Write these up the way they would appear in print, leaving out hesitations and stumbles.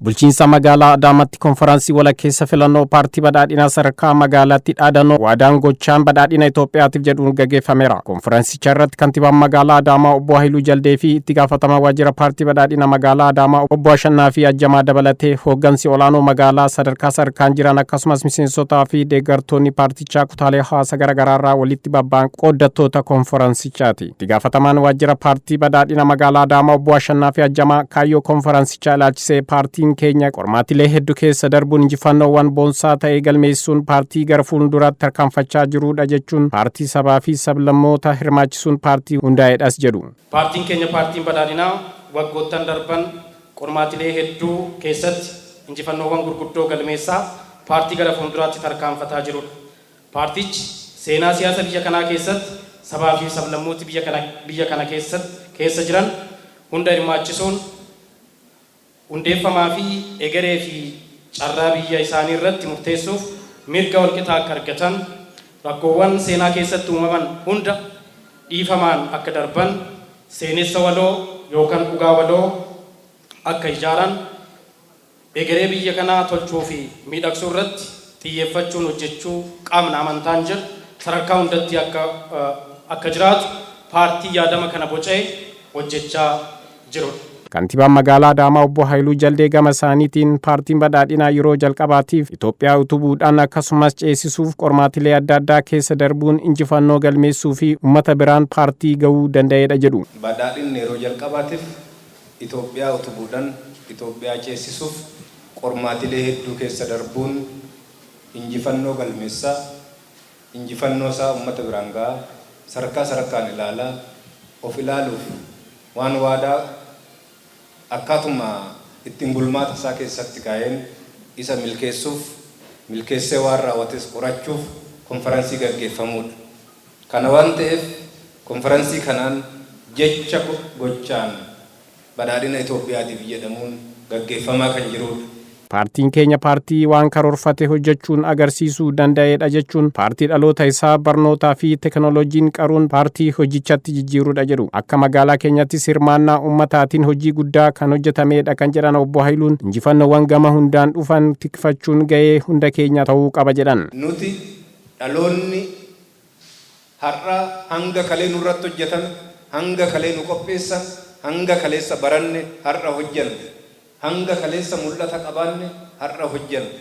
Bulchiinsa magaalaa Adaamaatti konfiraansii walakkeessa filannoo paartii badhaadhinaa sadarkaa magaalaatti dhaadannoo "Waadaan gochaan badhaadhina Itoophiyaatiif" jedhuun gaggeeffameera. Konfiraansicha irratti kantiibaan magaalaa Adaamaa obbo Haayiluu Jaldee fi itti gaafatamaa waajjira paartii badhaadhina magaalaa Adaamaa obbo Ashannaa fi Ajjamaa dabalatee hooggansi olaanoo magaalaa sadarkaa sadarkaan jiran, akkasumas miseensotaa fi deeggartoonni paartichaa kutaalee hawaasa garaagaraa irraa walitti babba'an qooddattoota konfiraansichaati. Itti gaafatamaan waajjira paartii badhaadhina magaalaa Adaamaa obbo Ashannaa fi Ajjamaa kaayyoo konfiraansichaa ilaalchisee, "Paartiin keenya qormaatilee hedduu keessa darbuun injifannoowwan boonsaa ta'e galmeessuun paartii gara fuulduraatti tarkaanfachaa jirudha" jechuun, paartii sabaa fi sablammoota hirmaachisuun paartii hundaa'edhas jedhu. Paartiin keenya, paartiin badhaadhinaa, waggoottan darban qormaatilee hedduu keessatti injifannoowwan gurguddoo galmeessaa paartii gara fuulduraatti tarkaanfataa jirudha. Paartichi seenaa siyaasa biyya kanaa keessatti sabaa fi sablammooti biyya kana keessa jiran hunda hirmaachisuun hundeeffamaa fi egeree fi carraa biyya isaanii irratti murteessuuf mirga walqixaa akka argatan, rakkoowwan seenaa keessatti uumaman hunda dhiifamaan akka darban, seenessa waloo yookaan dhugaa waloo akka ijaaran, egeree biyya kanaa tolchuu fi miidhagsuu irratti xiyyeeffachuun hojjechuu qaamna amantaan jedhu sadarkaa hundatti akka jiraatu paartii yaadama kana bocee hojjechaa jirudha. Kantiibaan magaalaa Adaamaa obbo Haayiluu Jaldee gama isaaniitiin, paartiin badhaadhinaa yeroo jalqabaatiif Itoophiyaa utubuudhaan akkasumas ceesisuuf qormaatilee adda addaa keessa darbuun injifannoo galmeessuu fi uummata biraan paartii gahuu danda'edha jedhu. Badhaadhinni yeroo jalqabaatiif Itoophiyaa utubuudhaan Itoophiyaa ceesisuuf qormaatilee hedduu keessa darbuun injifannoo galmeessaa, injifannoo isaa uummata biraan gahaa, sadarkaa sadarkaan ilaalaa, of ilaaluuf waan waadaa akkaatuma ittiin bulmaata isaa keessatti kaa'een isa milkeessuuf, milkeessee waan raawwates qorachuuf konferansii gaggeeffamudha. Kana waan ta'eef, konferansii kanaan jecha gochaan badhaadhina Itoophiyaatiif jedhamuun gaggeeffamaa kan jirudha. "Paartiin keenya paartii waan karoorfate hojjechuun agarsiisuu danda'edha" jechuun, paartii dhaloota isaa barnootaa fi teekinooloojiin qaruun paartii hojichatti jijjiirudha jedhu. Akka magaalaa keenyattis hirmaannaa uummataatiin hojii guddaa kan hojjetamedha kan jedhan obbo Hayiluun, injifannoowwan gama hundaan dhufan tikfachuun gahee hunda keenya ta'uu qaba jedhan. Nuti dhaloonni har'a hanga kalee nurratti hojjetame, hanga kalee nu qopheessan, hanga kaleessa baranne har'a hojjanne. Hanga kaleessa mul'ata qabaanne har'a hojjanne.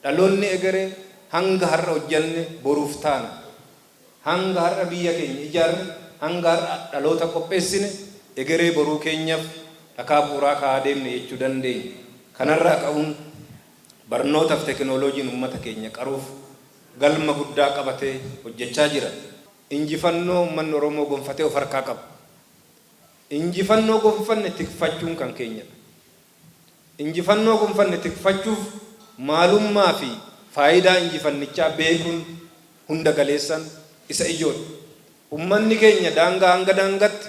Dhaloonni egeree hanga har'a hojjanne boruuf taana. Hanga har'a biyya keenya ijaarre, hanga har'a dhaloota qopheessine, egeree boruu keenyaaf dhakaa bu'uuraa kaa'aa deemne jechuu dandeenya. Kanarraa ka'uun barnootaaf teekinooloojiin uummata keenya qaruuf galma guddaa qabatee hojjechaa jira. Injifannoo uummanni Oromoo gonfatee of harkaa qaba. Injifannoo gonfanne tikfachuun kan keenyadha. Injifannoo gonfanne tikfachuuf maalummaa fi faayidaa injifannichaa beekuun hunda galeessan isa ijoodha. Uummanni keenya daangaa hanga daangaatti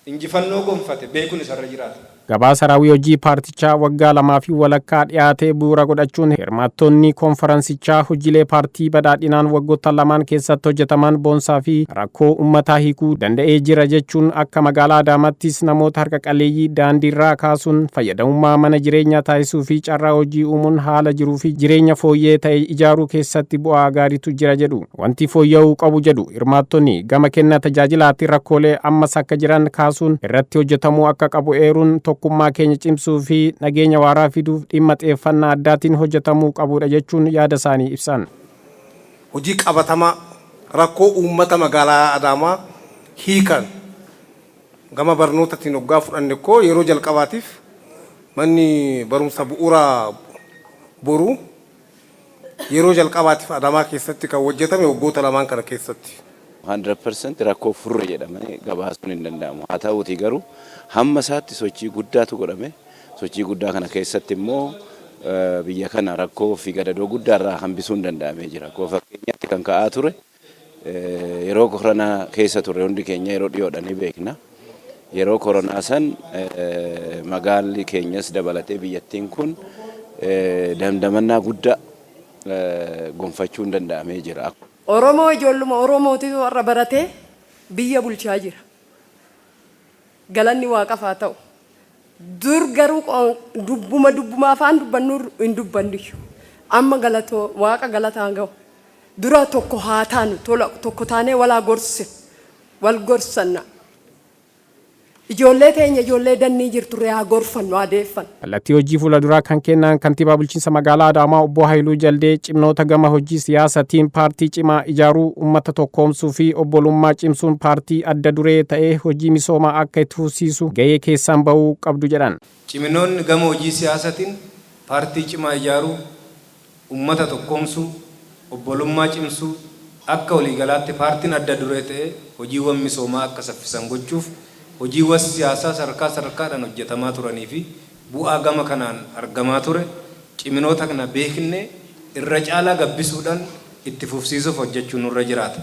injifannoo gonfate beekuun isarra jiraata. Gabaasa raawwii hojii paartichaa waggaa 2 fi walakkaa dhiyaatee bu'uura godhachuun hirmaattonni konferansichaa hojiilee paartii badhaadhinaan waggoota lamaan keessatti hojjetaman boonsaa fi rakkoo uummataa hiikuu danda'ee jira jechuun, akka magaalaa Adaamaattis namoota harka qalleeyyii daandiirraa kaasuun fayyadamummaa mana jireenyaa taasisuu fi carraa hojii uumuun haala jiruu fi jireenya fooyyee ta'e ijaaruu keessatti bu'aa gaariitu jira jedhu. Wanti fooyya'uu qabu jedhu hirmaattonni, gama kenna tajaajilaatti rakkoolee ammas akka jiran kaasuun irratti hojjetamuu akka qabu eeruun, tokkummaa keenya cimsuu fi nageenya waaraa fiduuf dhimma xiyyeeffannaa addaatiin hojjetamuu qabudha jechuun yaada isaanii ibsan. Hojii qabatamaa rakkoo uummata magaalaa Adaamaa hiikan gama barnootaatiin hoggaa fudhanne koo, yeroo jalqabaatiif manni barumsa bu'uuraa boruu yeroo jalqabaatiif Adaamaa keessatti kan hojjetame waggoota lamaan kana keessatti. 100% rakkoo furre jedhamanii gabaasuun hin danda'amu. Haa ta'uutii garuu hamma isaatti sochii guddaatu godhame. Sochii guddaa kana keessatti immoo biyya kana rakkoo fi gadadoo guddaa irraa hambisuun danda'amee jira. Akkuma fakkeenyaatti kan ka'aa ture, yeroo koronaa keessa turre hundi keenya yeroo dhiyoodha ni beekna. Yeroo koronaa san magaalli keenyas dabalatee biyyattiin kun dandamannaa guddaa gonfachuun danda'amee jira. Oromoo, ijoolluma Oromootitu har'a baratee biyya bulchaa jira. Galanni Waaqaf haa ta'u. Dur garuu dubbuma dubbuma afaan dubbannu hin dubbannu. Amma galatoo Waaqa galataan ga'u. Dura tokko haa taanu, tola tokko taanee walaa gorse, wal gorsanna. Ijoollee teenya, ijoollee dannii jirturree haa gorfannu, haa deeffannu. Kallattii hojii fuulduraa kan kennan kantiibaa bulchiinsa magaalaa Adaamaa obbo Haayiluu Jaldee, cimnoota gama hojii siyaasatiin paartii cimaa ijaaruu, uummata tokkoomsuu fi obbolummaa cimsuun paartii adda duree ta'ee hojii misoomaa akka itti fufsiisu gahee keessaan bahuu qabdu jedhan. Ciminoonni gama hojii siyaasatiin paartii cimaa ijaaruu, uummata tokkoomsuu, obbolummaa cimsuu, akka waliigalaatti paartiin adda duree ta'ee hojiiwwan misoomaa akka saffisan gochuuf hojiiwwan siyaasaa sadarkaa sadarkaadhaan hojjetamaa turanii fi bu'aa gama kanaan argamaa ture, ciminoota kana beeknee irra caalaa gabbisuudhaan itti fufsiisuuf hojjechuun nurra jiraata.